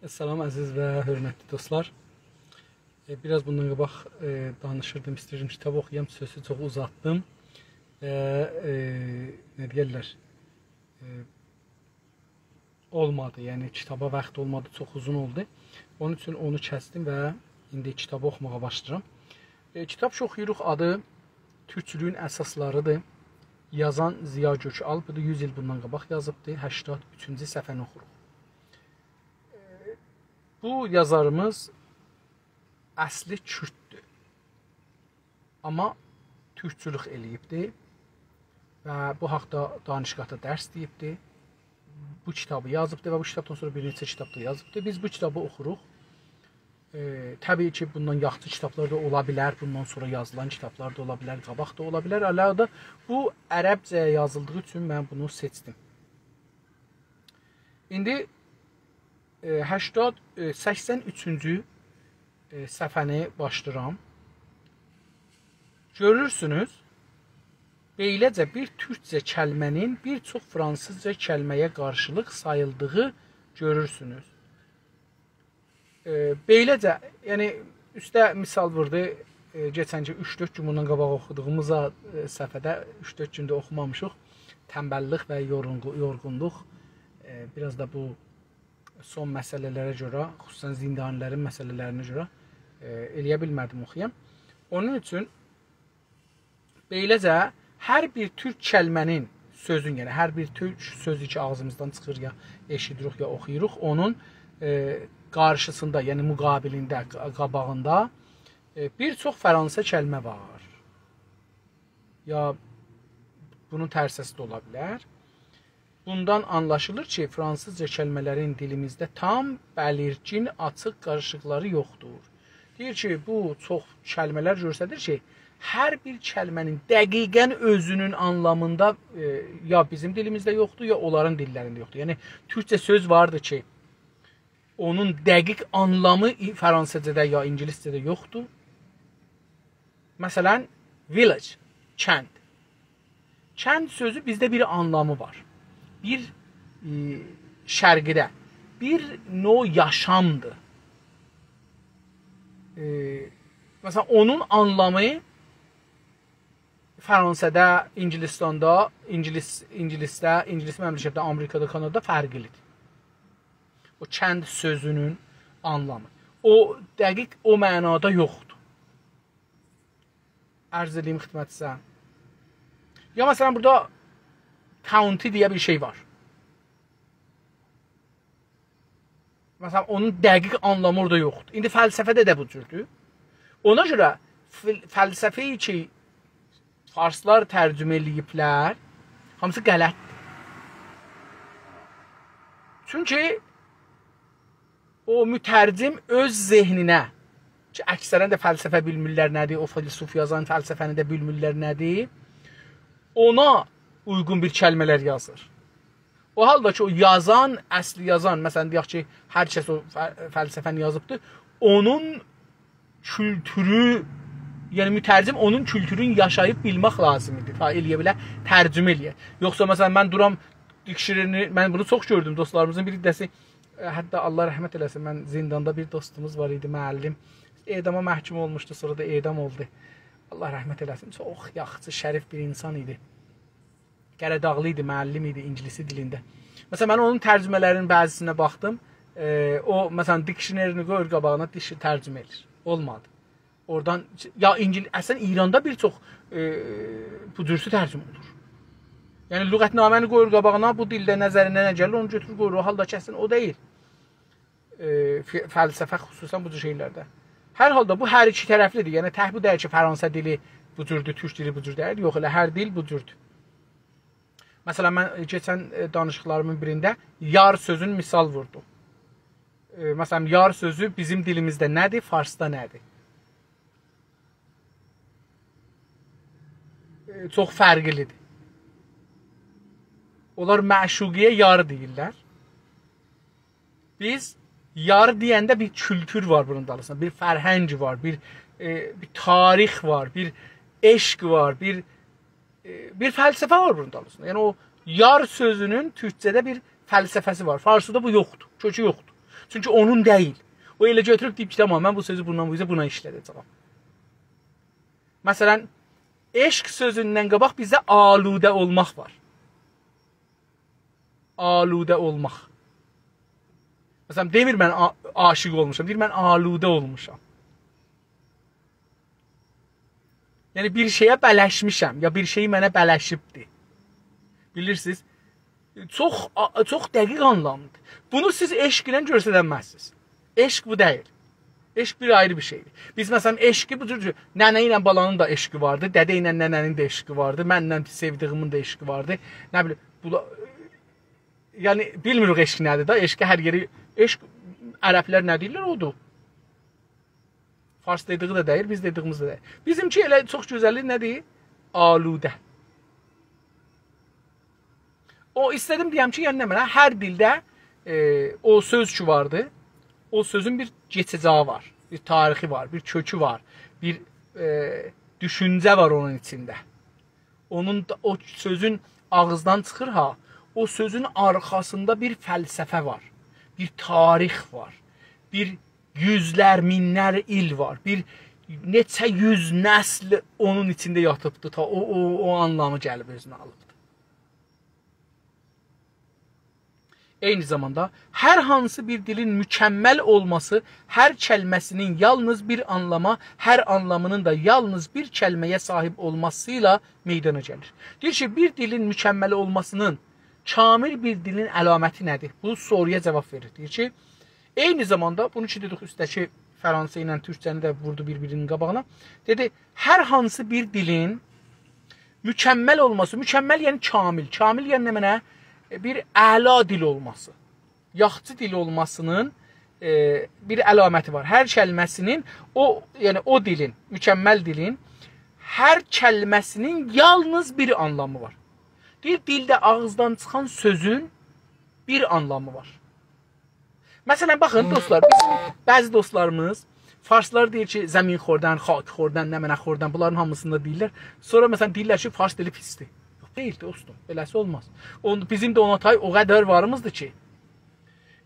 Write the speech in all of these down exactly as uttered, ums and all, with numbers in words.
سلام، عزیز و حؤرمتلی دوستلار. ائ، بیر آز بوندان قاباق، ائ، دانیشیردیم، ایسته‌ییردیم کیتاب اوخویام، سؤزو چوخ اوزاتدیم. و، ائ، نه دئیرلر؟ ائ، اولمادی، یعنی کیتابا واخت اولمادی، چوخ اوزون اولدو. اونون اوچون اونو کسدیم و ایندی کیتابی اوخوماغا باشلاییرام. ائ، کیتاب کی اوخویوروق، آدی تورکچولویون اساسلاری‌دیر. یازان ضیا گؤک‌آلپ‌دیر، یوز ایل بوندان قاباق یازیبدی، هشتاد اوچونجو صفحه‌نی اوخوروق. ائ، بو یازاریمیز اصلی کورددور. آمما تورکچولوک ائله‌ییبدی و بو حاقدا دانشگاهدا درس دئییبدی. بو کیتابی یازیبدی و بو کیتابدان سونرا بیر نئچه کیتاب دا یازیبدی. بیز بو کیتابی اوخوروق. ائ، طبیعی کی، بوندان یاخشی کیتابلار دا اولا بیلر، بوندان سونرا یازیلان کیتابلار دا اولا بیلر، قاباق دا اولا بیلر. علاوه بو عربجه یازیلدیغی اوچون من بونو سئچدیم. ایندی، ائ، هشتاد، ائ، سکسن اوچونجو، ائ، صفحه‌نی باشلاییرام. گؤرورسونوز، بئیله‌جه بیر تورکجه کلمه‌نین بیر چوخ فرانسیزجا کلمه‌یه قارشیلیق ساییلدیغی گؤرورسونوز. ائ، بئیله‌جه، یعنی اوسته مثال ووردو. ائ، کئچنکی اوچ-دؤرد گون بوندان قاباق اوخودوغوموز، ائ، صفحه‌ده اوچ-دؤرد گوندور اوخومامیشیق. تنبللیک و یورغونقو-، یورغونلوق، ائ، بیر آز دا بو سون مسئله‌لره گؤره، خصوصاً زندانی‌لرین مسئله‌لرینه گؤره، ائ، ائلیه بیلمه‌دیم اوخویام. اونون اوچون بئیله‌جه هر بیر تورک کلمه‌نین، سؤزون، یعنی هر بیر تورک سؤزو کی آغزیمیزدان چیخیر، یا ائشیدیریک، یا اوخویوروق، اونون، ائ، قارشیسیندا، یعنی مقابلینده، قا-، قاباغیندا، ائ، بیر چوخ فرانسه کلمه وار. یا بونون ترسه‌سی ده اولا بیلر. بوندان آنلاشیلیر کی، فرانسیزجا کلمه‌لرین دیلیمیزده تام بلیرگین، آچیق قاریشیقلاری یوخدور. دئییر کی، بو چوخ کلمه‌لر گؤستریر کی، هر بیر کلمه‌نین دقیقاً اؤزونون آنلامیندا، ائ، یا بیزیم دیلیمیزده یوخدور، یا اونلارین دیللرینده یوخدور. یعنی، تورکجه سؤز واردیر کی، اونون دقیق آنلامی ای-، فرانسیزجادا یا اینگیلیسجه‌ده یوخدور. مثلاً، village، کند. کند سؤزو بیزده بیر آنلامی وار. بیر، ائ، شرقیده بیر نوع یاشامدیر. ائ، مثلاً، اونون آنلامی فرانسادا، اینگیلیستاندا، اینگیلیس، اینگیلیسده، اینگیلیس مملکتده، آمریکادا، کانادادا فرقلیدیر. او کند سؤزونون آنلامی. او دقیق او معنادا یوخدور. عرض ائله‌ییم خدمتینیزه. یا مثلاً، بورادا county دئیه بیر شئی وار. مثلاً، اونون دقیق آنلامی اورادا یوخدور. ایندی فلسفه‌ده ده بو جوردور. اونا گؤره فل-، فلسفه‌یی کی، فارسلار ترجمه ائله‌ییبلر، هامیسی غلطدیر. چونکی او مترجم اؤز ذهنینه، کی، اکثراً ده فلسفه بیلمیرلر نه‌دیر، او فیلسوف یازان فلسفه‌نی ده بیلمیرلر نه‌دیر، اونا اویغون بیر کلمه‌لر یازیر. او حالدا کی، او یازان، اصلی یازان، مثلاً، دئیک کی، هر کس او ف-، فلسفه‌نی یازیبدیر، اونون کولتورو، یعنی مترجم اونون کولتورونو یاشاییب بیلمک لازیم ایدی، تا ائلیه بیله ترجمه ائلیه. یوخسا، مثلاً، من دورام دیکشنری، من بونو چوخ گؤردوم، دوستلاریمیزین بیر عده‌سی، ائ، حتی الله رحمت ائله‌سین، من زنداندا بیر دوستوموز وار ایدی، معلم. اعداما محکوم اولموشدو، سونرا دا اعدام اولدو. الله رحمت ائله‌سین، چوخ یاخشی، شریف بیر اینسان ایدی. قاراداغلی ایدی، معلم ایدی اینگیلیس دیلینده. مثلاً، من اونون ترجمه‌لرینین بعضیسینه باخدیم. ائ، او، مثلاً، دیکشنرینی قویور قاباغینا، دیکشنری ترجمه ائدیر. اولمادی. اورادان، یا اینگیل-، اصلاً ایراندا بیر چوخ، ائ، بو جورسو ترجمه اولور. یعنی، لغتنامه‌نی قویور قاباغینا، بو دیلده نظرینه نه گلیر، اونو گؤتورور قویور. او حالدا کی، اصلاً او دئییل. ائ، ف-، فلسفه خصوصاً بو جور شئیلرده. هر حالدا بو هر ایکی طرفلیدیر. یعنی، تک بو دئییل کی، فرانسه دیلی بو جوردور، تورک دیلی بو جور دئییل. یوخ، ائله هر دیل بو جوردور. مثلاً، من، ائ، کئچن، ائ، دانیشیقلاریمین بیرینده یار سؤزون مثال ووردوم. ائ، مثلاً، یار سؤزو بیزیم دیلیمیزده نه‌دیر، فارسدا نه‌دیر؟ ائ، چوخ فرقلیدیر. اونلار معشوقه‌یه یار دئییرلر. بیز یار دئینده بیر کولتور وار بونون دالیسیندا، بیر فرهنگ وار، بیر، ائ، بیر تاریخ وار، بیر عشق وار، بیر، ائ، بیر فلسفه وار بونون دالیسیندا. یعنی او یار سؤزونون تورکجه‌ده بیر فلسفه‌سی وار. فارسیدا بو یوخدور، کؤکو یوخدور. چونکی اونون دئییل. او ائله گؤتوروب دئییب کی، تامام، من بو سؤزو بوندان بو اوزه بونا ایشله‌ده‌جه‌یم. مثلا، عشق سؤزوندن قاباق بیزده آلوده اولماق وار. آلوده اولماق. مثلا، دئمیر من آ-، عاشق اولموشام، دئییر من آلوده اولموشام. یعنی بیر شئیه بلشمیشم، یا بیر شئی منه بلشیبدیر. بیلیرسینیز؟ چوخ، آ-، چوخ دقیق آنلامدیر. بونو سیز عشق ایله گؤسترمزسینیز. عشق بو دئییل. عشق بیر آیری بیر شئیدیر. بیز، مثلا، عشقی بو جور، ننه ایله بالانین دا عشقی واردی، دده ایله ننه‌نین ده عشقی واردی، منله سئودیگیمین ده عشقی واردی. نه بیلیم، بو دا، یعنی، بیلمیریک عشق نه‌دیر ده، عشقی هر یئری، عشق، عربلر نه دئییرلر، اودور. فارس دئدیگی ده دئییل، بیز دئدیگیمیز ده دئییل. بیزیمکی ائله چوخ گؤزللیگی نه‌دیر؟ آلوده. او، ایسته‌دیم دئیم کی، یعنی نمنه، هر دیلده، ائ، او سؤز کی واردی، او سؤزون بیر کئچه‌جه‌یی وار، بیر تاریخی وار، بیر کؤکو وار، بیر، ائ، دوشونجه وار اونون ایچینده. اونون دا، او سؤزون آغیزدان چیخیر ها، او سؤزون آرخاسیندا بیر فلسفه وار، بیر تاریخ وار، بیر یوزلر، مینلر ایل وار، بیر نئچه یوز نسل اونون ایچینده یاتیبدی، تا او، او، او آنلامی گلیب اؤزونه آلیبدی. عینی زاماندا هر هانسی بیر دیلین مکمل اولماسی، هر کلمه‌سینین یالنیز بیر آنلاما، هر آنلامینین دا یالنیز بیر کلمه‌یه صاحیب اولماسی ایله میدانا گلیر. دئییر کی، بیر دیلین مکمل اولماسینین، کامل بیر دیلین علامتی نه‌دیر؟ بو سورویا جاواب وئریر. دئییر کی، عینی زاماندا بونو کی دئدیک، اوستده‌کی فرانسه ایله تورکجه‌نی ده ووردو بیر-بیرینین قاباغینا. دئدی، هر هانسی بیر دیلین مکمل اولماسی، مکمل یعنی کامل، کامل یعنی نمنه؟ ائ، بیر اعلا دیل اولماسی، یاخشی دیل اولماسینین، ائ، بیر علامتی وار. هر کلمه‌سینین، او، یعنی او دیلین، مکمل دیلین هر کلمه‌سینین یالنیز بیر آنلامی وار. دئییر، دیلده آغیزدان چیخان سؤزون بیر آنلامی وار. مثلا، باخین، دوستلار، بیزیم بعضی دوستلاریمیز، فارسلار دئییر کی، زمین خوردن، خاک خوردن، نمنه خوردن، بونلارین هامیسینی دا دئییرلر. سونرا، مثلا، دئییرلر کی، فارس دیلی پیسدیر. یوخ، دئییل، دوستوم، بئله‌سی اولماز. اونو، بیزیم ده اونا تای او قدر واریمیزدیر کی.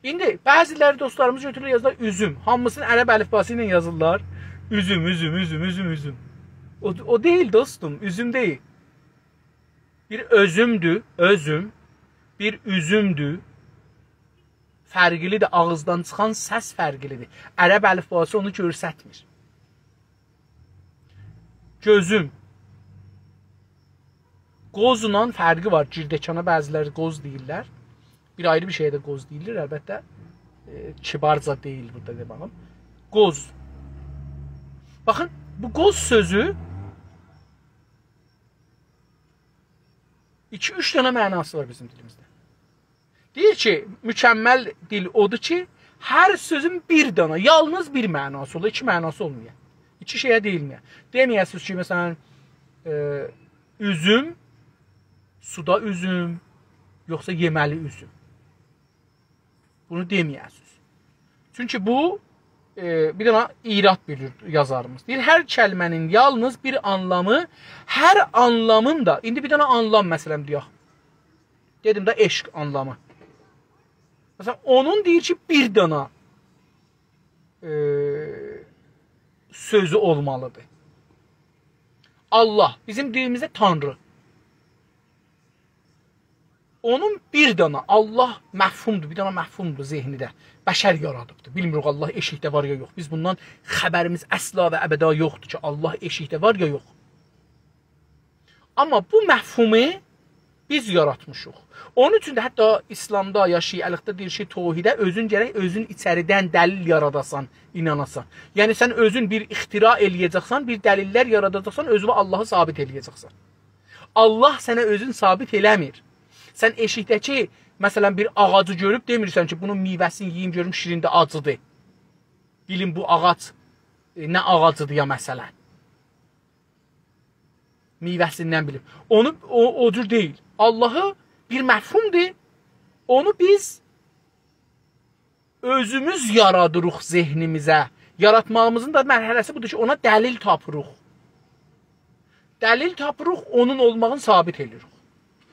ایندی بعضیلری دوستلاریمیز گؤتورورلر، یازیرلار اوزوم. هامیسینی عرب الیفباسی ایله یازیرلار. اوزوم، اوزوم، اوزوم، اوزوم، اوزوم. او، او دئییل، دوستوم، اوزوم دئییل. بیر اؤزومدور، اؤزوم. بیر اوزومدور. فرقلیدیر، آغیزدان چیخان سس فرقلیدیر. عرب الیفباسی اونو گؤرستمیر. گؤزوم. قوزلا فرقی وار. گیردکانا بعضیلری قوز دئییرلر. بیر آیری بیر شئیه ده قوز دئییلیر، البته. ائ، کیبارجا دئییل بورادا دئمه‌ییم. قوز. باخین، بو قوز سؤزو ایکی-اوچ دنه معناسی وار بیزیم دیلیمیزده. دئییر کی، مکمل دیل اودور کی، هر سؤزون بیر دنه، یالنیز بیر معناسی اولور، ایکی معناسی اولمایا. ایکی شئیه دئییلمه‌یه. دئمه‌یه‌سینیز کی، مثلا، ائ، اوزوم، سودا اوزوم، یوخسا یئمه‌لی اوزوم. بونو دئمه‌یه‌سینیز. چونکی بو، ائ، بیر دنه ایراد بیلیر یازاریمیز. دئییر، هر کلمه‌نین یالنیز بیر آنلامی، هر آنلامین دا، ایندی بیر دنه آنلام، مثلا، دئیک. دئدیم ده، عشق آنلامی. مثلا، اونون دئییر کی، بیر دنه، ائ، سؤزو اولمالیدیر. الله، بیزیم دیلیمیزده تانری. اونون بیر دنه الله مفهومدور، بیر دنه مفهومدور ذهنده. بشر یارادیبدیر. بیلمیریک الله ائشیکده وار یا یوخ. بیز بوندان خبریمیز اصلا و ابدا یوخدور کی، الله ائشیکده وار یا یوخ. آمما بو مفهومو بیز یاراتمیشیق. اونون اوچون ده حتی ایسلامدا یا شیعه‌لیکده دئییر کی، توحیده اؤزون گرک، اؤزون ایچریدن دلیل یاراداسان، ایناناسان. یعنی، سن اؤزون بیر اختراع ائله‌یه‌جکسن، بیر دلیللر یاراداجاقسان، اؤزونه اللهی ثابت ائله‌یه‌جکسن. الله سنه اؤزون ثابت ائله‌میر. سن ائشیکده‌کی، مثلا، بیر آغاجی گؤروب دئمیرسن کی، بونون میوه‌سینی یئییم، گؤروم شیرین ده آجیدیر. بیلیم بو آغاج، ائ، نه آغاجیدیر یا، مثلا. میوه‌سیندن بیلیم. اونو، او، او جور دئییل. اللهی بیر مفهومدور. اونو بیز اؤزوموز یارادیریق ذهنیمیزه. یاراتماغیمیزین دا مرحله‌سی بودور کی، اونا دلیل تاپیریق. دلیل تاپیریق، اونون اولماغینی ثابت ائله‌ییریک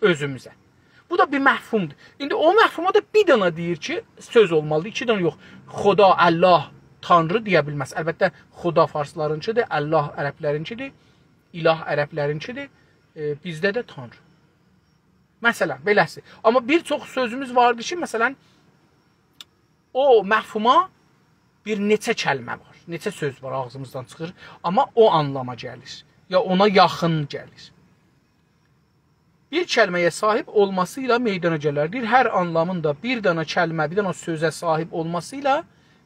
اؤزوموزه. بو دا بیر مفهومدور. ایندی او مفهوما دا بیر دنه دئییر کی، سؤز اولمالیدیر، ایکی دنه یوخ. خدا، الله، تانری دئیه بیلمز. البته، خدا فارسلارینکیدیر، الله عربلرینکیدیر، اله عربلرینکیدیر. ائ، بیزده ده تانری. مثلا، بئله‌سی. آمما بیر چوخ سؤزوموز واردیر کی، مثلا، او مفهوما بیر نئچه کلمه وار، نئچه سؤز وار آغزیمیزدان چیخیر، آمما او آنلاما گلیر، یا اونا یاخین گلیر. بیر کلمه‌یه صاحیب اولماسی ایله میدانا گلر. دئییر، هر آنلامین دا بیر دانا کلمه، بیر دانا سؤزه صاحیب اولماسی ایله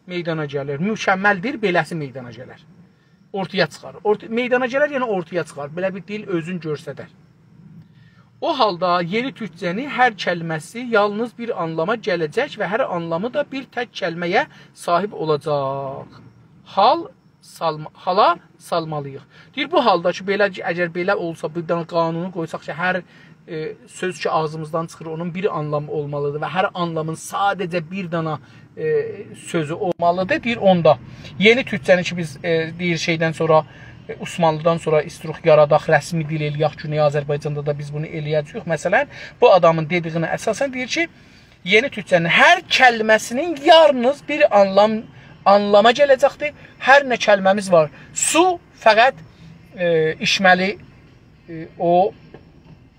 میدانا گلیر. مکملدیر، بئله‌سی میدانا گلر. اورتایا چیخار. اورت-، میدانا گلر، یعنی اورتایا چیخار. بئله بیر دیل اؤزون گؤسترر. او حالدا یئنی تورکجه‌نین هر کلمه‌سی یالنیز بیر آنلاما گله‌جک و هر آنلامی دا بیر تک کلمه‌یه صاحیب اولاجاق. حال سالما-، حالا سالمالییق. دئییر، بو حالدا کی، بئله، اگر بئله اولسا، بیر دنه قانونو قویساق کی، هر، ائ، سؤز کی، آغزیمیزدان چیخیر، اونون بیر آنلامی اولمالیدیر و هر آنلامین ساده‌جه بیر دنه، ائ، سؤزو اولمالیدیر. دئییر، اوندا یئنی تورکجه‌نی کی، بیز، ائ، دئییر، شئیدن سونرا، ائ، عثمانلیدان سونرا ایستیروخ یاراداق، رسمی دیل ائله‌یک، گونئی آذربایجاندا دا بیز بونو ائله‌یه‌جه‌ییک. مثلا، بو آدامین دئدیگینه اساساً دئییر کی، یئنی تورکجه‌نین هر کلمه‌سینین یالنیز بیر آنلام، آنلاما گله‌جکدیر. هر نه کلمه‌میز وار. سو فقط، ائ، ایچمه‌لی، ائ، او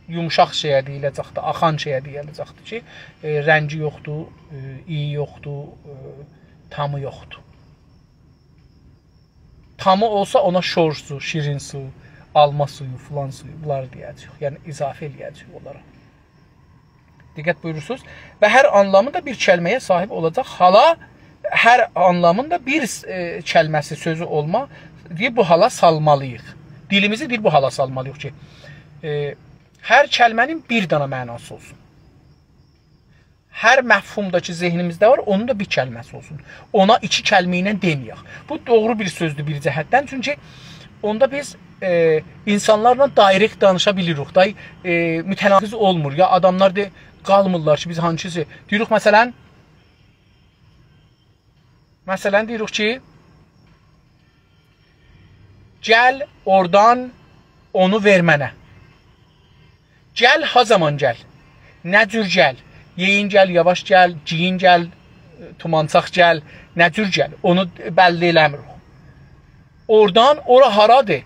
یومشاق شئیه دئییله‌جکدیر، آخان شئیه دئییله‌جکدیر کی، ائ، رنگی یوخدور، ائ، اییی یوخدور، ائ، طعمی یوخدور. طعمی اولسا اونا شور سو، شیرین سو، آلما سویو، فلان سویو، بونلاری دئیه‌جه‌ییک. یعنی اضافه ائله‌یه‌جه‌ییک اونلارا. دقت بویورورسونوز. و هر آنلامی دا بیر کلمه‌یه صاحیب اولاجاق. حالا هر آنلامین دا بیر، ائ، کلمه‌سی، سؤزو اولما، دئییر، بو حالا سالمالییق. دیلیمیزی، دئییر، بو حالا سالمالییق کی، ائ، هر کلمه‌نین بیر دنه معناسی اولسون. هر مفهوم دا کی، ذهنیمیزده وار، اونون دا بیر کلمه‌سی اولسون. اونا ایکی کلمه ایله دئمه‌یک. بو دوغرو بیر سؤزدور بیر جهتدن. چونکی اوندا بیز، ائ، اینسانلارلا دایرکت دانیشا بیلیریک. دای، ائ، متناقض اولمور. یا آداملار دا قالمیرلار کی، بیز هانسیسی دئییریک، مثلا، مثلا، دئییریک کی، گل اورادان اونو وئر منه. گل، ها زامان گل؟ نه جور گل؟ یئیین گل، یاواش گل، گئیین گل، تومانچاق گل، نه جور گل؟ اونو بللی ائله‌میریک. اورادان، اورا هارادیر؟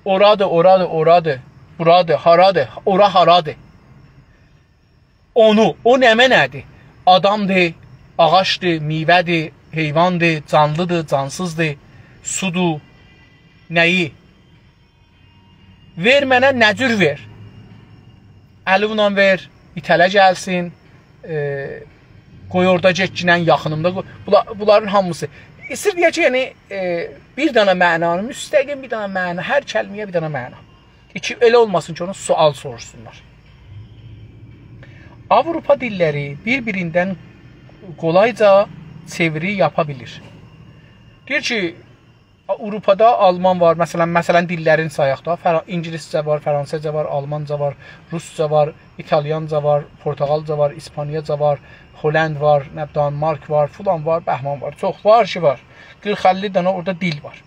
اورادیر، اورادیر، اورادیر. بورادیر، هارادیر؟ اورا هارادیر؟ اونو، او نمنه‌دیر؟ آدامدیر، آغاجدیر، میوه‌دیر، حیواندیر، جانلیدیر، جانسیزدیر، سودور، نه‌یی؟ وئر منه، نه جور وئر؟ الیوله وئر، ایته‌له گلسین، ائ، قوی اورادا گئتگینن یاخینیمدا قوی. بولا-، بونلارین هامیسی. ایسته‌ییر دئیه کی، یعنی، ائ، بیر دنه معنانی، مستقیم بیر دنه معنا، هر کلمه‌یه بیر دنه معنا. ایکی، ائله اولماسین کی، اونا سؤال سوروشسونلار. آوروپا دیللری بیر-بیریندن قولایجا چئویری یاپا بیلیر. دئییر کی، آوروپادا آلمان وار، مثلا، مثلا، دیللرینی سایاق دا، فر-، اینگیلیسجه وار، فرانسه‌جه وار، آلمانجا وار، روسجا وار، ایتالیانجا وار، پرتغالجا وار، ایسپانیاجا وار، هلند وار، نه، دانمارک وار، فلان وار، بهمان وار، چوخ وار کی، وار. قیرخ اللی دنه اورادا دیل وار.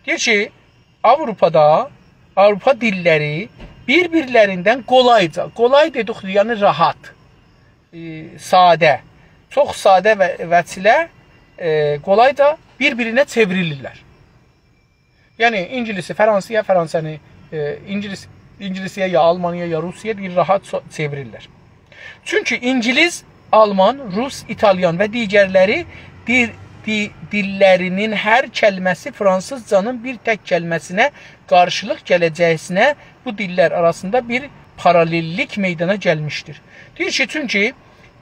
دئییر کی، آوروپادا، آوروپا دیللری بیر-بیرلریندن قولایجا، قولای دئدیک، یعنی راحت، ائ، ساده، چوخ ساده و وجه‌له، ائ، قولایجا بیر-بیرینه چئوریلیرلر. یعنی اینگیلیسی فرانسه‌یه، فرانسه‌نی، ائ، اینگیلیس، اینگیلیسی‌یه، یا آلمانی‌یا، یا روسیایا دئییر، راحت سو-، چئویریرلر. چونکی اینگیلیس، آلمان، روس، ایتالیان و دیگرلری دی-، دی-، دیللرینین هر کلمه‌سی فرانسیزجانین بیر تک کلمه‌سینه قارشیلیق گله‌جکسینه بو دیللر آراسیندا بیر پارالللیک میدانا گلمیشدیر. دئییر کی، چونکی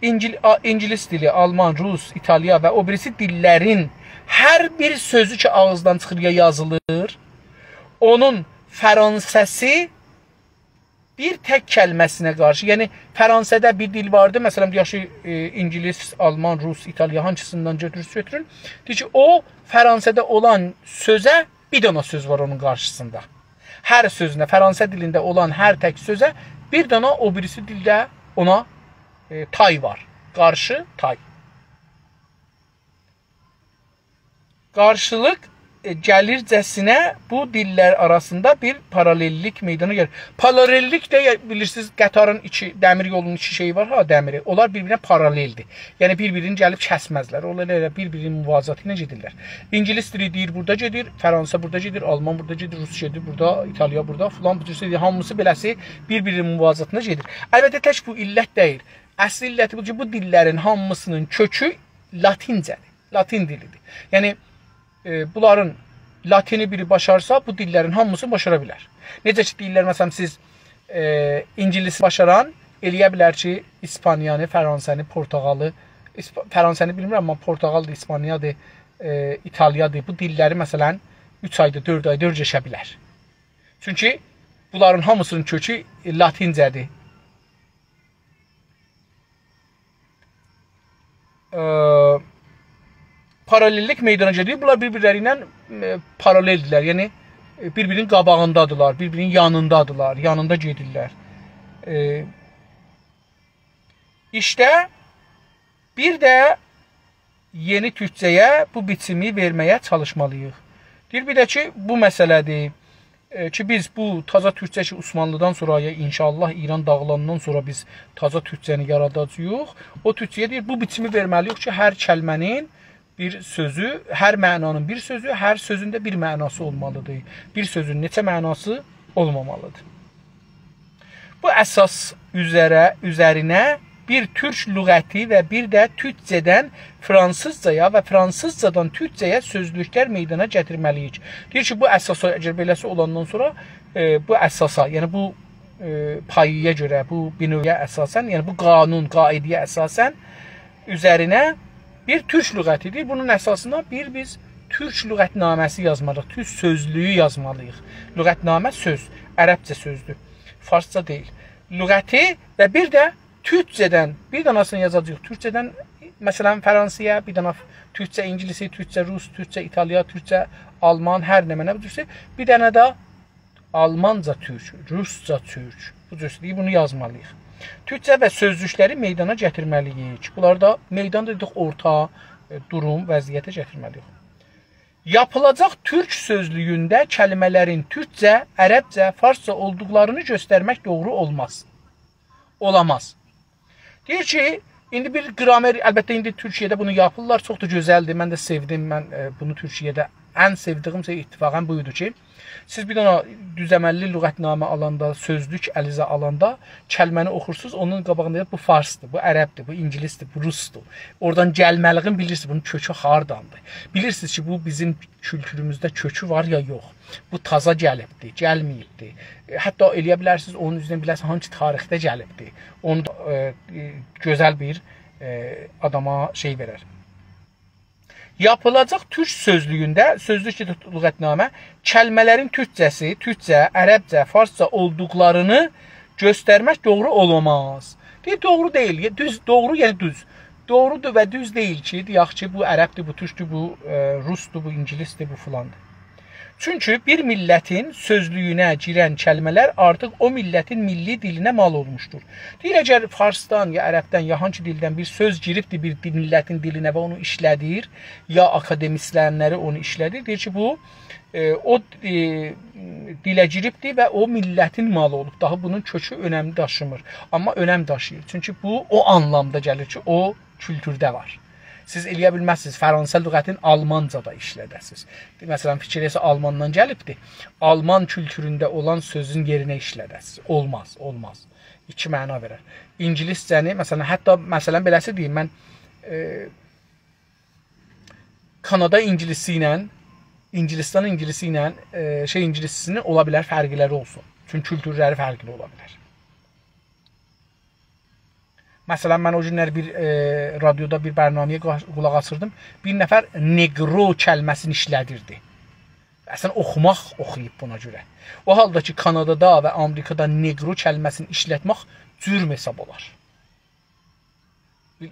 اینگیل-، آ-، اینگیلیس دیلی، آلمان، روس، ایتالیا و او بیریسی دیللرین هر بیر سؤزو کی، آغیزدان چیخیر یا یازیلیر، اونون فرانسه‌سی بیر تک کلمه‌سینه قارشی، یعنی فرانسه‌ده بیر دیل واردی، مثلا، دئیک کی، ائ، اینگیلیس، آلمان، روس، ایتالیا، هانسیندان گؤتورورسوز گؤتورون. دئییر کی، او فرانسه‌ده اولان سؤزه بیر دنه سؤز وار اونون قارشیسیندا. هر سؤزونه، فرانسه دیلینده اولان هر تک سؤزه بیر دنه او بیریسی دیلده اونا، ائ، تای وار. قارشی تای. قارشیلیق ائ، گلیرجه‌سینه بو دیللر آراسیندا بیر پارالللیک میدانا گلیر. پارالللیک ده، یا، بیلیرسینیز، قطارین ایکی، دمیر یولونون ایکی شئیی وار ها، دمیری. اونلار بیر-بیرینه پاراللدیر. یعنی بیر-بیرینی گلیب کسمزلر. اونلار ائله بیر-بیرینین موازاتی ایله گئدیرلر. اینگیلیس دیلی دئییر بورادا گئدیر، فرانسه بورادا گئدیر، آلمان بورادا گئدیر، روس گئدیر بورادا، ایتالیا بورادا، فلان بو جور شئیدیر. هامیسی بئله‌سی بیر-بیرینین موازاتیندا گئدیر. البته تک بو علت دئییل. اصلی علتی بو کی، بو دیللرین هامیسینین کؤکو لاتینجه‌دیر. لاتین دیلیدیر. یعنی، ائ، بونلارین لاتینی بیری باشارسا، بو دیللرین هامیسینی باشارا بیلر. نئجه کی، دئییرلر، مثلا، سیز، ائ، اینگیلیسی باشاران ائلیه بیلر کی، ایسپانیانی، فرانسه‌نی، پورتوغالی، ایسپ-، فرانسه‌نی بیلمیرم، آمما پورتوغالدیر، ایسپانیادیر، ائ، ایتالیادیر. بو دیللری، مثلا، اوچ آیدا، دؤرد آیدا اؤیرشه بیلر. چونکی بونلارین هامیسینین کؤکو، ائ، لاتینجه‌دیر. ائ، پارالللیک میدانا گلیر. بونلار بیر-بیرلری ایله، ائ، پاراللدیرلر. یعنی، ائ، بیر-بیرینین قاباغیندادیرلار، بیر-بیرینین یانیندادیرلار، یانیندا گئدیرلر. ائ، ایشته بیر ده یئنی تورکجه‌یه بو بیچیمی وئرمه‌یه چالیشمالی‌ییق. دئییر، بیر ده کی، بو مسئله‌دیر. ائ، کی، بیز بو تازا تورکجه کی، عثمانلی‌دان سونرا، یا ان‌شاءالله ایران داغیلاندان سونرا بیز تازا تورکجه‌نی یاراداجاغیق. او تورکجه‌یه دئییر، بو بیچیمی وئرمه‌لی‌ییک کی، هر کلمه‌نین بیر سؤزو، هر معنانین بیر سؤزو، هر سؤزون ده بیر معناسی اولمالیدیر. بیر سؤزون نئچه معناسی اولمامالیدیر. بو اساس اوزره، اوزرینه بیر تورک لغتی و بیر ده تورکجه‌دن فرانسیزجایا و فرانسیزجادان تورکجه‌یه سؤزلوکلر میدانا گتیرمه‌لی‌ییک. دئییر کی، بو اساسا، اگر بئله‌سی اولاندان سونرا، ائ، بو اساسا، یعنی بو، ائ، پایه‌یه گؤره، بو بنویه اساساً، یعنی بو قانون، قاعده‌یه اساساً اوزرینه بیر تورک لغتیدیر. بونون اساسینا بیر بیز تورک لغت‌نامه‌سی یازمالی‌ییق، تورک سؤزلویو یازمالی‌ییق. لغت‌نامه سؤز، عربجه سؤزدور، فارسجا دئییل. لغتی و بیر ده تورکجه‌دن، بیر دنه‌سینی یازاجاغیق تورکجه‌دن، مثلا، فرانسه‌یه، بیر دنه تورکجه اینگیلیسی، تورکجه روس، تورکجه ایتالیا، تورکجه آلمان، هر نمنه بو جورسه، بیر دنه ده آلمانجا تورک، روسجا تورک، بو جورسه دئییب، بونو یازمالی‌ییق. تورکجه و سؤزلوکلری میدانا گتیرمه‌لی‌ییک. بونلاری دا میدان دئدیک، اورتا، ائ، دوروم، وضعیته گتیرمه‌لی‌ییک. یاپیلاجاق تورک سؤزلویونده کلمه‌لرین تورکجه، عربجه، فارسجا اولدوقلارینی گؤسترمک دوغرو اولماز. اولاماز. دئییر کی، ایندی بیر گرامر، البته ایندی تورکیه‌ده بونو یاپیرلار، چوخ دا گؤزلدیر. من ده سئودیم، من، ائ، بونو تورکیه‌ده ان سئودیگیم شئی اتفاقاً بو ایدی کی، سیز بیر دنه دوز عمللی لغت‌نامه آلاندا، سؤزلوک الینیزه آلاندا کلمه‌نی اوخورسونوز، اونون قاباغیندا بو فارسدیر، بو عربدیر، بو اینگیلیسدیر، بو روسدور. اورادان گلمه‌لیگین بیلیرسینیز، بونون کؤکو هارداندیر. بیلیرسینیز کی، بو بیزیم کولتوروموزده کؤکو وار یا یوخ. بو تازا گلیبدی، گلمه‌ییبدی. ائ، حتی ائلیه بیلرسینیز، اونون اوزوندن بیلرسینیز هانسی تاریخده گلیبدی. اونو دا، ائ، ائ، گؤزل بیر، ائ، آداما شئی وئرر. یاپیلاجاق تورک سؤزلویونده، سؤزلوک کی، لغت‌نامه، کلمه‌لرین تورکجه‌سی، تورکجه، عربجه، فارسجا اولدوقلارینی گؤسترمک دوغرو اولاماز. دئییر، دوغرو دئییل، یه، دوز، دوغرو، یعنی دوز. دوغرودور و دوز دئییل کی، دئیک کی، بو عربدیر، بو تورکدور، بو، ائ، روسدور، بو اینگیلیسدیر، بو فلاندیر. چونکی بیر میللتین سؤزلویونه گیرن کلمه‌لر آرتیق او میللتین میللی دیلینه مال اولموشدور. دئییر، اگر فارسدان یا عربدن یا هانسی دیلدن بیر سؤز گیریبدیر بیر دی-، میللتین دیلینه و اونو ایشله‌دیر، یا آکادمیسین‌لری اونو ایشله‌دیر، دئییر کی، بو، ائ، او، ائ، دیله گیریبدیر و او میللتین مالی اولوب. داها بونون کؤکو اؤنم داشیمیر. آمما اؤنم داشیییر. چونکی بو او آنلامدا گلیر کی، او کولتورده وار. سیز ائلیه بیلمزسینیز فرانسه لغتین آلمانجادا ایشلده‌سینیز. مثلا، فیکیر ائتسه آلماندان گلیبدیر. آلمان کولتورونده اولان سؤزون یئرینه ایشلده‌سینیز. اولماز، اولماز. ایکی معنا وئرر. اینگیلیسجه‌نی، مثلا، حتی، مثلا، بئله‌سی دئییم، من، ائ، کانادا اینگیلیسی ایله، اینگیلیستان اینگیلیسی ایله، ائ، شئی اینگیلیسی‌سینین اولا بیلر فرقلری اولسون. چونکی کولتورلری فرقلی اولا بیلر. مثلا، من او گونلر بیر، ائ، رادیودا بیر برنامه‌یه قا-، قولاق آسیردیم. بیر نفر نئقرو کلمه‌سینی ایشلدیردی. اصلا، اوخوماق اوخویوب بونا گؤره. او حالدا کی، کانادادا و آمریکادا نئقرو کلمه‌سینی ایشلتمک جرم حساب اولار. ائ،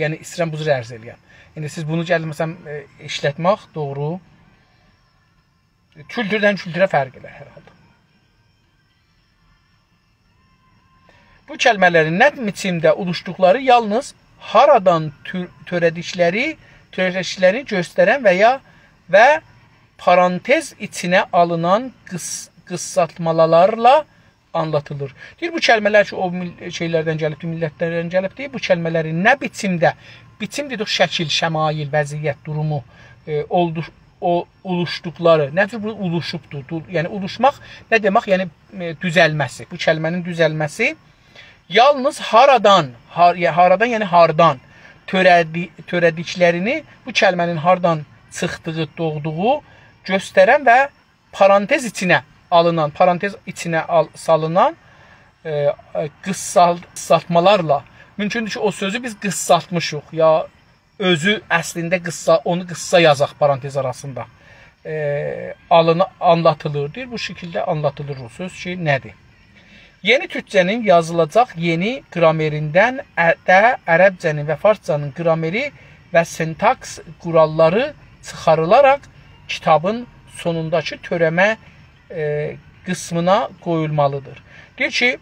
یعنی، ایسته‌ییرم بو جور عرض ائلییم. ایندی سیز بونو گلین، مثلا، ائ، ایشلتمک دوغرو. کولتوردن کولتوره فرق ائلر هر حالدا. بو کلمه‌لرین نه بیچیمده اولوشدوقلاری یالنیز هارادان تؤ-، تؤره‌دیکلری، تؤره‌دیکلرینی گؤسترن و یا، و پارانتز ایچینه آلینان قیس-، قیسالتمالارلا آنلاتیلیر. دئییر، بو کلمه‌لر کی، او میل-، شئیلردن گلیبدیر، میللتلردن گلیبدیر. بو کلمه‌لری نه بیچیمده، بیچیم دئدیک، شکیل، شمایل، وضعیت، دورومو، ائ، اولدو-، او، اولوشدوقلاری، نه جور بو اولوشوبدور؟ دو-، یعنی، اولوشماق نه دئمک؟ یعنی، ائ، دوزلمه‌سی، بو کلمه‌نین دوزلمه‌سی یالنیز هارادان، هار-، یا-، هارادان، یعنی هاردان تؤره‌دی-، تؤره‌دیکلرینی، بو کلمه‌نین هاردان چیخدیغی، دوغدوغو گؤسترن و پارانتز ایچینه آلینان، پارانتز ایچینه آل-، سالینان، ائ، ائ، قیسال-، قیسالتمالارلا. مومکوندور کی، او سؤزو بیز قیسالتمیشیق، یا اؤزو اصلینده قیسا، اونو قیسا یازاق پارانتز آراسیندا. ائ، آلینا-، آنلاتیلیر، دئییر. بو شکیلده آنلاتیلیر او سؤز کی، نه‌دیر؟ یئنی تورکجه‌نین یازیلاجاق یئنی گرامریندن ع-، ده عربجه‌نین و فارسجانین گرامری و سنتاکس قوراللاری چیخاریلاراق کیتابین سونونداکی تؤره‌مه، ائ، قیسمینا قویولمالیدیر. دئییر کی، ائ،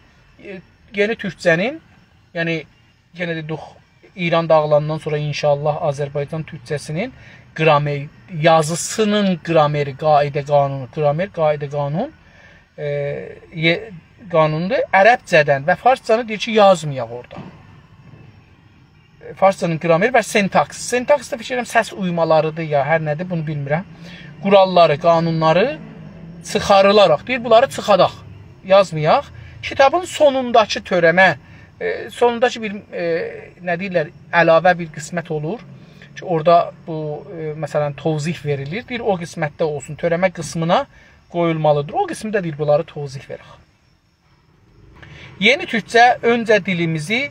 یئنی تورکجه‌نین، یعنی، یئنه ده دوخ-، ایران داغیلاندان سونرا انشاءالله آذربایجان تورکجه‌سینین گرامر، یازیسینین گرامری، قاعده قانونو، گرامر، قاعده قانون، ائ، یئ-، قانوندور. عربجه‌دن و فارسجانی دئییر کی، یازمایاق اورادا. فارسجانین گرامر و سنتاکس. سنتاکس دا فیکیر ائدیرم سس اویمالاریدیر یا هر نه‌دیر، بونو بیلمیرم. قوراللاری، قانونلاری چیخاریلاراق. دئییر، بونلاری چیخاداق، یازمایاق. کیتابین سونونداکی تؤره‌مه، ائ، سونونداکی بیر، ائ، نه دئییرلر، علاوه بیر قسمت اولور کی، اورادا بو، ائ، مثلا، توضیح وئریلیر. دئییر، او قسمتده اولسون، تؤره‌مه قیسمینا قویولمالیدیر. او قسمده دئییر، بونلاری توضیح وئرک. یئنی تورکجه اؤنجه دیلیمیزی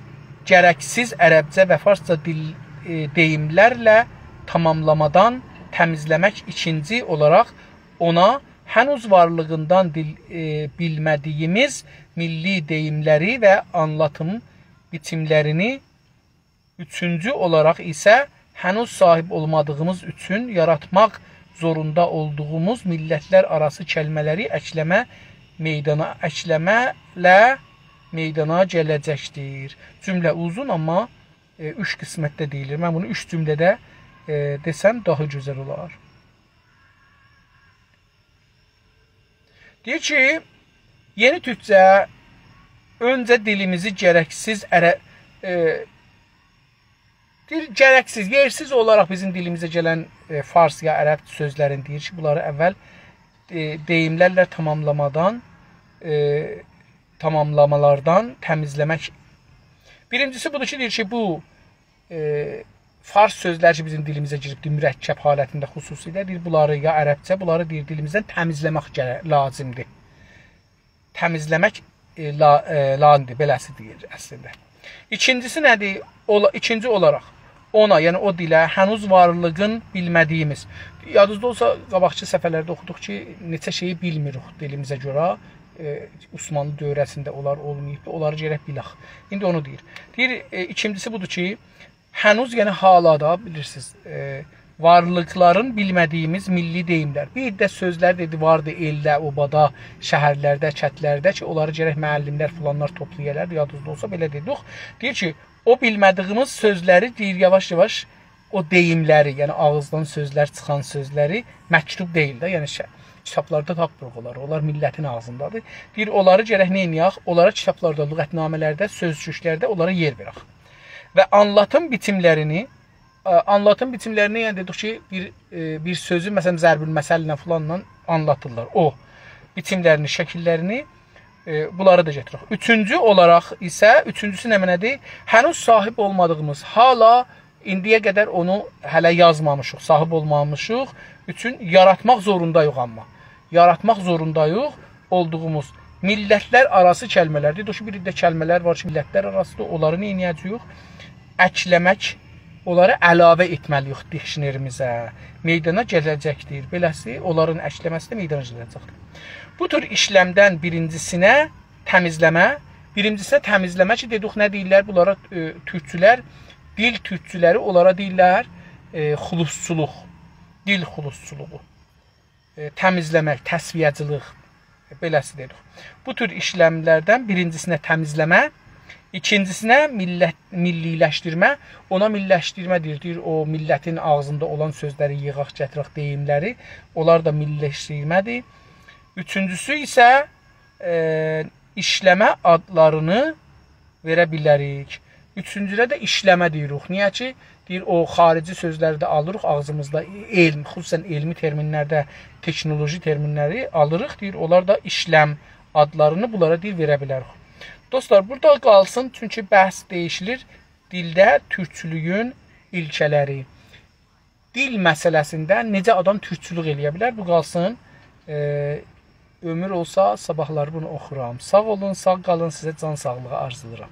گرکسیز عربجه و فارسجا دیل، ائ، دئییملرله تاماملامادان تمیزله‌مک، ایکینجی اولاراق اونا هنوز وارلیغیندان دیل، ائ، بیلمه‌دیییمیز میللی دئییملری و آنلاتیم بیچیملرینی، اوچونجو اولاراق ایسه هنوز صاحیب اولمادیغیمیز اوچون یاراتماق زوروندا اولدوغوموز میللتلر آراسی کلمه‌لری اکله‌مه میدانا، اکله‌مه‌له میدانا گله‌جکدیر. جمله اوزون، آمما، ائ، اوچ قسمتده دئییلیر. من بونو اوچ جمله‌ده، ائ، دئسم داها گؤزل اولار. دئییر کی، یئنی تورکجه اؤنجه دیلیمیزی گرکسیز عره-، ائ، دئییر، گرکسیز، یئرسیز اولاراق بیزیم دیلیمیزه گلن، ائ، فارس یا عرب سؤزلرین دئییر کی، بونلاری اول، ائ، دئییملرله تاماملامادان، ائ، تاماملامالاردان تمیزله‌مک. بیرینجیسی بودور کی، دئییر کی، بو ائ، فارس سؤزلری کی، بیزیم دیلیمیزه گیریبدیر، مرکب حالتینده خصوصیله، دئییر، بونلاری یا عربجه، بونلاری، دئییر، دیلیمیزدن تمیزله‌مک گره-، لازیمدیر. تمیزله‌مک، ائ، لا-، ائ، لازیمدیر، بئله‌سی دئییر اصلینده. ایکینجیسی نه‌دیر؟ اولا-، ایکینجی اولاراق اونا، یعنی او دیله هنوز وارلیغین بیلمه‌دیییمیز. یادینیزدا اولسا، قاباقکی صفحه‌لرده اوخودوق کی، نئچه شئیی بیلمیریک دیلیمیزه گؤره. ائ، عثمانلی دؤوره‌سینده اونلار اولماییبدی، اونلاری گرک بیلک. ایندی اونو دئییر. دئییر، ائ، ایکینجیسی بودور کی، هنوز، یعنی حالا دا، بیلیرسینیز، ائ، وارلیقلارین بیلمه‌دیییمیز میللی دئییملر. بیر عده سؤزلر دئدی، واردی ائلده، اوبادا، شهرلرده، کتلرده کی، اونلاری گرک معلملر، فلانلار توپلایالار، یادینیزدا اولسا، بئله دئدیک. دئییر کی، او بیلمه‌دیییمیز سؤزلری، دئییر، یاواش-یاواش او دئییملری، یعنی آغیزدان سؤزلر، چیخان سؤزلری، مکتوب دئییل ده، یعنی شه-، کیتابلاردا تاپمیریق اونلاری. اونلار میللتین آغزیندادیر. دئییر، اونلاری گرک نه ائدک؟ اونلارا کیتابلاردا، لغتنامه‌لرده، سؤزجوکلرده اونلارا یئر وئرک. و آنلاتیم بیچیملرینی، ا، آنلاتیم بیچیملرینی، یعنی دئدیک کی، بیر، ائ، بیر سؤزو، مثلا، ضرب‌المثل ایله فلانلا آنلاتیرلار. او بیچیملرینی، شکیللرینی، ائ، بونلاری دا گتیرک. اوچونجو اولاراق ایسه، اوچونجوسو نمنه‌دیر؟ هنوز صاحیب اولمادیغیمیز، حالا ایندییه قدر اونو هله یازمامیشیق، صاحیب اولمامیشیق اوچون یاراتماق زورونداییق آمما. یاراتماق زورونداییق اولدوغوموز میللتلر آراسی کلمه‌لر. دئدیک کی، بیر عده کلمه‌لر وار کی، میللتلر آراسیدیر، اونلاری نئینیه‌جه‌ییک؟ اکله‌مک، اونلاری علاوه ائتمه‌لی‌ییک دیکشنریمیزه. میدانا گله‌جکدیر. بئله‌سی، اونلارین اکله‌مه‌سی ده میدانا گله‌جکدیر. بو تور ایشلمدن بیرینجیسینه تمیزله‌مه، بیرینجیسینه تمیزله‌مه کی، دئدیک، نه دئییرلر بونلارا، ائ، تورکچولر؟ دیل تورکچولری، اونلارا دئییرلر، ائ، خلوصچولوق، دیل خلوصچولوغو. ائ، تمیزله‌مک، تصفیه‌چیلیک، ائ، بئله‌سی دئدیک. بو تور ایشلملردن بیرینجیسینه تمیزله‌مه، ایکینجیسینه میللت، میللی‌لشدیرمه. اونا میللی‌لشدیرمه دئییر، دئییر او میللتین آغزیندا اولان سؤزلری ییغاق، گتیرک، دئییملری. اونلار دا میللی‌لشدیرمه‌دیر. اوچونجوسو ایسه، ائ، ایشلمه آدلارینی وئره بیلریک. اوچونجوده ده ایشلمه دئییریک. نییه کی، دئییر، او خاریجی سؤزلری ده آلیریق آغزیمیزدا، علم، خصوصاً علمی ترمینلرده، تکنولوژی ترمینلری آلیریق، دئییر، اونلار دا ایشلم آدلارینی بونلارا، دئییر، وئره بیلریک. دوستلار، بورادا قالسین، چونکی بحث دییشیلیر. دیلده تورکچولویون ایلکه‌لری. دیل مسئله‌سینده نئجه آدام تورکچولوک ائله‌یه بیلر؟ بو قالسین. ائ، عؤمور اولسا، صاباحلاری بونو اوخورام. ساغ اولون، ساغ قالین، سیزه جان ساغلیغی آرزولاییرام.